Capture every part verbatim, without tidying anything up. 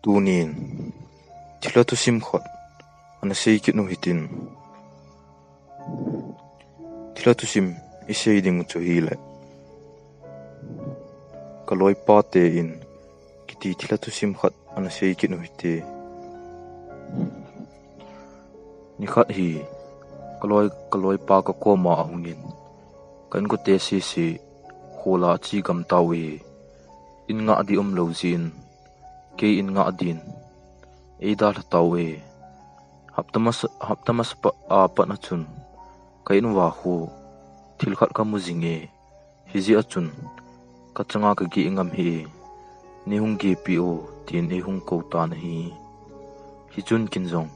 Tunin thilha thusim khat ana sei kit u hitin. Thilha thusim isei ding chu hileh, ka loipa te in kiti thilha thusim khat ana sei kit u hite. Nikhat hi ka loi, ka loipa ka koma ahungin, ka inkote sese khola ache gam tauve. In ngah di umlou jeh in, kei in ngah din eidalha tauve. Hapta masa, hapta masa pa, a pat a chun ka in uva khu thil khat ka mu jinge. Hijeh a chun ka changa ka geh ngam hih e, nei hung gehpi o, tin eihung kou tan ahi. Hichun kin jong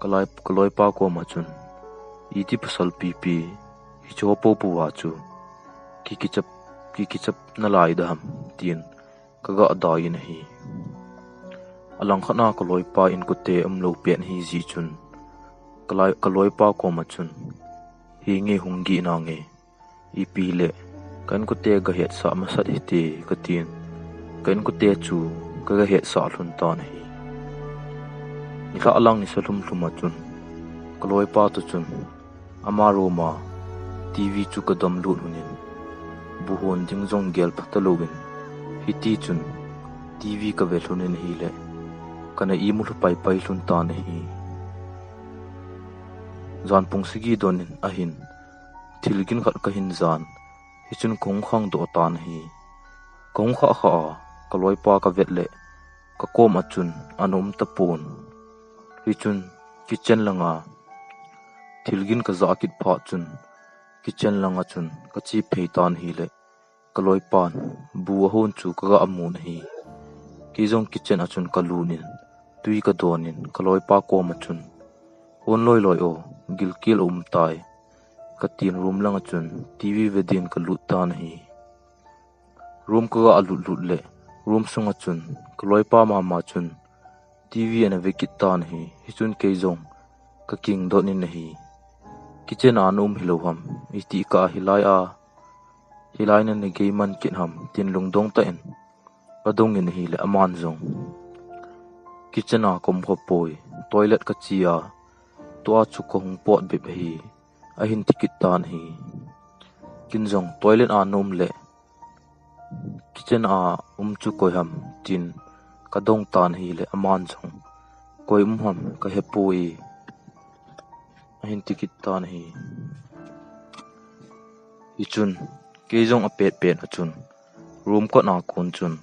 ka loi, ka loipa koma chun, iti pasal pipi hiche ho popo a chu ki, kichap, ki, kichap nalai da ham, tin ka ga dai in ahi. Alangkhat a ka loipa inkote umlou pet ahi jeh chun, ka loi, ka loipa koma chun, henge hung geh nange, ipi le ka inkote ga hetsah masat hite, ka tin, ka inkote chu ka ga hetsah lhon tan ahi. Nilhah lang nisa lhum lhum a chun ka loipa toh chun ama room a TV chu ka dam lut lhonin, bu hon ding jong gel pha talouvin, hiti chun TV ka ve lhonin ahileh, kana imu lhu pai pai lhon tan ahi. Jan pung sagi don in ahin, thil gin khat ka hin jan, hichun ka hung khang doh tan ahi. Ka hung khah khah a, ka loipa ka vet leh, ka kom a chun ana um tapon. Hichun kitchen langa thil gin ka jah kit phat chun, kitchen langa chun ka che phei tan ahileh, ka loipan bu ahon chu ka ga mun ahi. Kei jong kitchen a chun ka lut in, tui ka don in, ka loipa koma chun, hon loi loi o, gilkel aum tai, ka tin room langa chun TV ve din ka lut tan ahi. Room ka ga lut lut leh, room sunga chun ka loipa mama chun TV ana ve kit tan ahi. Hichun kei jong ka kingdot in ahi. Kitchen a na um hilou ham, iti kah a hilai a, hilai a na gei man kit ham, tin lungdong tah in ka dong in ahileh, aman jong, kitchen a ka um kha poi, toilet ka che a, tua chu ka hung pot bep ahi, ahin ti kit tan ahi. Kin jong, toilet a na um leh kitchen a um chu koi ham, tin ka dong tan ahileh, aman jong, koi um ham ka hepoi, ahin ti kit tan ahi. Hichun kei jong apet pet a chun room kot a kon chun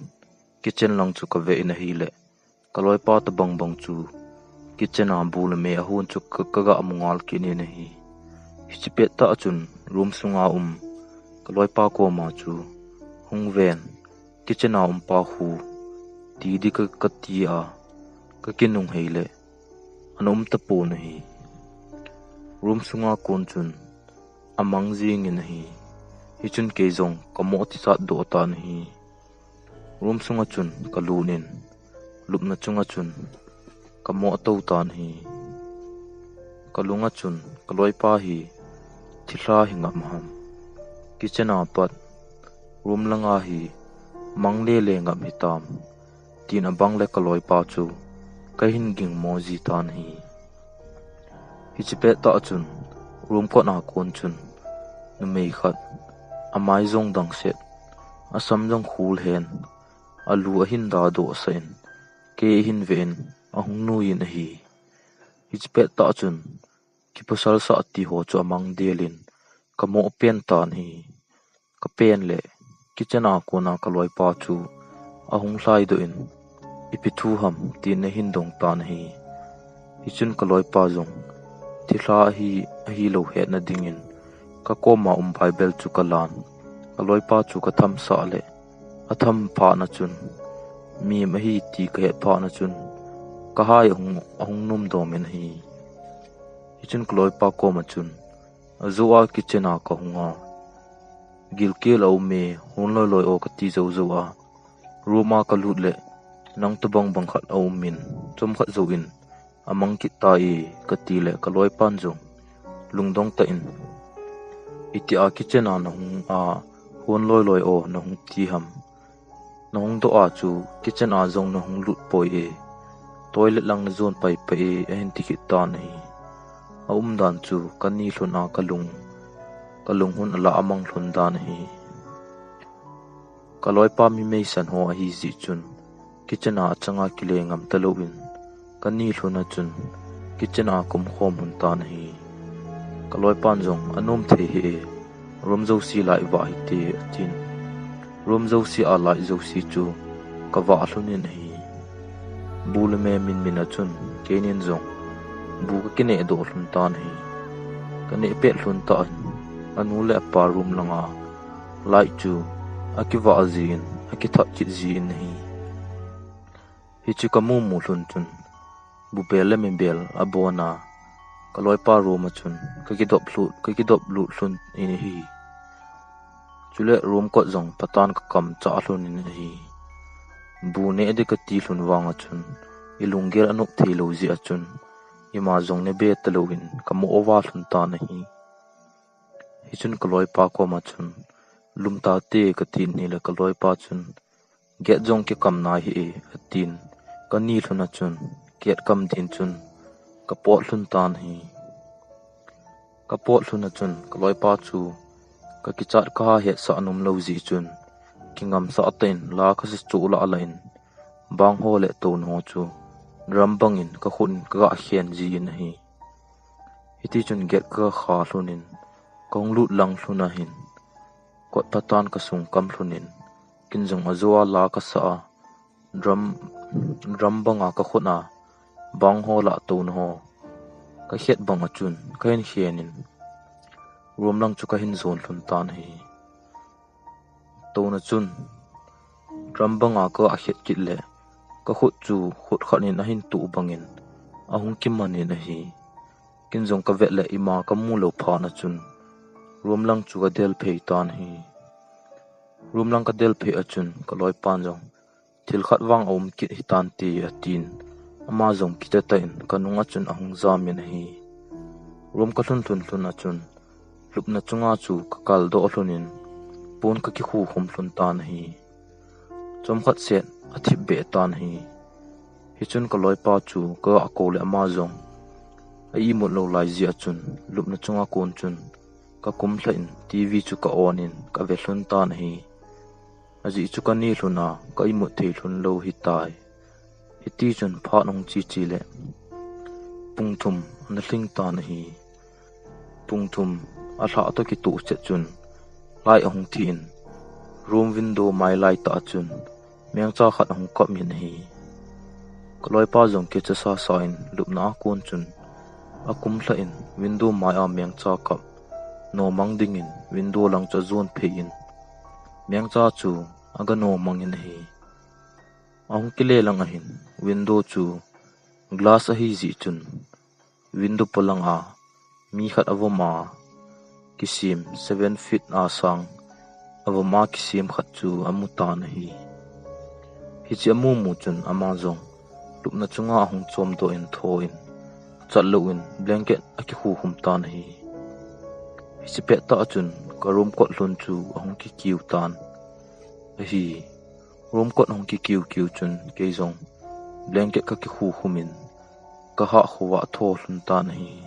kitchen lang chu ka ve in ahileh, ka loipa tobang bang chu kitchen a bu le me ahon chu ka, ka ga mu ngal kit in ahi. Hiche pettah a chun room sunga um ka loipa koma chu, hung ven, kitchen a um pa khu, ti di ka, ka ti a, ka kinunghei leh, ana um tapon ahi. Room sunga kon chun amang jing in ahi. Hichun kei jong ka mo thisat doh tan ahi. Room sunga chun ka lut in, lupna chunga chun ka mo tou tan ahi. Ka lunga chun, ka loipa hi thilha hi ngap ham, kitchen a pat room langa hi mang le le ngap hitam, tin abang leh ka loipa chu ka hin ging mo ji tan ahi. Hiche pettah a chun, room kot a kon chun, numei khat, amai jong dangset, asam jong khul hen, alu ahin dadoh sah in, kei ahin ve in, ahung nui in ahi. Hiche pettah a chun, kipasal sah ti ho chu amang del in, ka mo pen tan ahi. Ka pen leh, kitchen a kona ka loipa chu ahung lhai doh in, ipi thu ham, tin ahin dong tan ahi. Hichun ka loipa jong thilha ahi, ahilou hetna dingin, ka koma um Bible chu ka lan, ka loipa chu ka thamsah leh, atham phat na chun, mi ahi ti ka het phat na chun, ka hai ahung, ahung nom dom in ahi. Hichun ka loipa koma chun, ajo a kitchen a ka hung a, gilkel aum e, hon loi loi o ka ti jou jou a, room a ka lut leh, nang tobang bang khat aum in, chomkhat jouvin amang kit tai, ka ti leh ka loipan jong lungdong tah in, itia kitchen a na hung a, hon loi loi o na hung ti ham, na hung doh a chu kitchen a jong na hung lut poi e, Toilet lang najon pai pai e, ahin ti kit tan ahi. Aumdan chu kani lhun a kalung, kalung hun alah amang lhun dan ahi. Kaloipa mi meisan ho ahi jeh chun, kitchen a achanga kile ngam talouvin, kani lhun a chun, kitchen a akum khom lhun tan ahi. Kaloipan jong anom thei hih e, room jouse lai vah hite atin. Room jouse a light jouse chu kavah lhun in ahi. Bu le me min min a chun, keinin jong bu kakineh doh lhun tan ahi. Kaneh pet lhun tan, anu le apa room langa light chu akivah jin, akithat kit jin ahi. Hichu kamu mu lhun chun, bupel le mibel abon a, kaloipa room a chun kakidop lut, kakidop lut lhun in ahi. Chule room kot jong patan kakam chah lhun in ahi. Bu neh ding kati lhun vang a chun, ilunggel anop thei lou jeh a chun, ima jong nebe talouvin kamoh uva lhun tan ahi. Hichun kaloipa koma chun, lum tate katin ahile kaloipa chun, gate jong kikam nai hih e, atin. Kani lhun a chun, gate kam din chun, kapot lhun tan ahi. Kapot lhun a chun, kaloipa chu, kakichat kaha hetsah nom lou jeh chun, kingamsah tah in, la kasa chu lah lah in, bang ho le touna ho chu, drum bangin kakhut in kaga khen jin ahi. Hiti chun gate kakha lhun in, kahung lut lang lhun ahin, kot patan kasung kam lhun in, kin jong ajo a la kasa a, drum, drum banga kakhut a, bang ho lah touna ho, kakhet bang a chun, kahin khen in, room lang chu kahin jon lhun tan ahi. Touna chun, drum banga kaga khet kit le, kakhut chu khut khat in ahin tuh bangin, ahung kiman in ahi. Kin jong kavet le ima kamu lou phat a chun, room lang chu kadel phei tan ahi. Room lang kadel phei a chun, kaloipan jong, thil khat vang aum kit hitante atin, ama jong kicha tah in kanung a chun ahung jam in ahi. Room kalhun lhun lhun a chun, lupna chunga chu kakal doh lhun in, pon kakikhu khum lhun tan ahi. Chomkhat set athip beh tan ahi. Hichun kaloipa chu kaga kou le ama jong a imut lou lai jeh a chun, lupna chunga kon chun, kakum lhah in, TV chu ka on in, kave lhun tan ahi. Ajeh chu kani lhun a, ka imut thei lhun lou hitai. Hiti chun phat ahung che che le, pung thum ana lhing tan ahi. Pung thum alhah toh kitoh chet chun, light ahung thi in, room window mai lai tah a chun, mengcha khat ahung kap in ahi. Kaloipa jong kicha sasa in, lupna a kon chun, akum lhah in, window mai a mengcha kap nomang dingin, window lang chu ajon phei in, mengcha chu aga nomang in ahi. Ahung kile lang ahin, window chu glass ahi jeh chun, window polang a mi khat avom a kisem, seven feet a sang, avom a kisem khat chu amu tan ahi. Hiche amu mu chun ama jong lupna chunga ahung chomdoh in tho in, chat louvin blanket akikhu khum tan ahi. Hiche pettah chun ka room kot lhun chu ahung kikiu tan ahi. Room kot ahung kikiu kiu chun kei jong blanket kakikhu khum in, kahah khovah tho lhun tan ahi.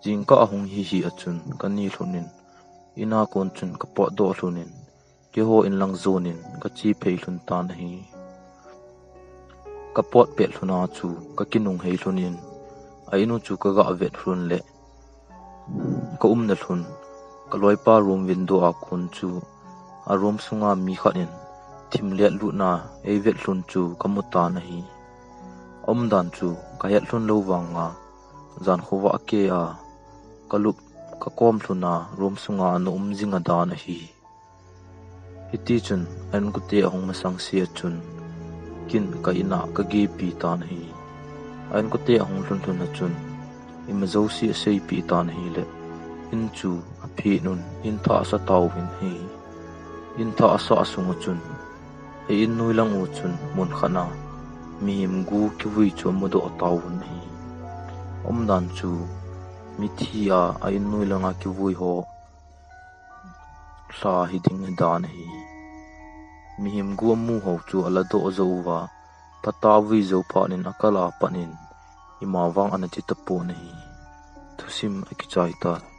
Jingkah ahung hi hi a chun kani lhun in, in a kon chun kapotdoh lhun in, keiho in lang jon in kache phei lhun tan ahi. Kapot pet lhun a chu kakinung hei lhun in, a in u chu kaga vet lhun le, ka umna lhun, kaloipa room window a kon chu, a room sunga mi khat in thim let lutna eivet lhun chu kamu tan ahi. Aumdan chu kahet lhun lou vanga, jan khovah kei a kalup kakom lhun a room sunga ana um jing adan ahi. Hiti chun a inkote ahung masang se a chun, kin ka in a kagepi tan ahi. A inkote ahung lhun lhun a chun, ima jouse aseipeh tan ahile, in chu aphet un, in thah asa tauvin ahi. In thah asa a sung a chun, a in noi lang u chun mun khat a mihem gu kivui chu amudoh tauvin ahi. Umdan chu mithi a, a in noi langa kivui ho lha hiding hidan ahi. Mihem gu amu ho chu aladoh jou uva, Pata vui jou phat in akal a pat in ima vang ana ti tapon ahi. Thusim akichai tai.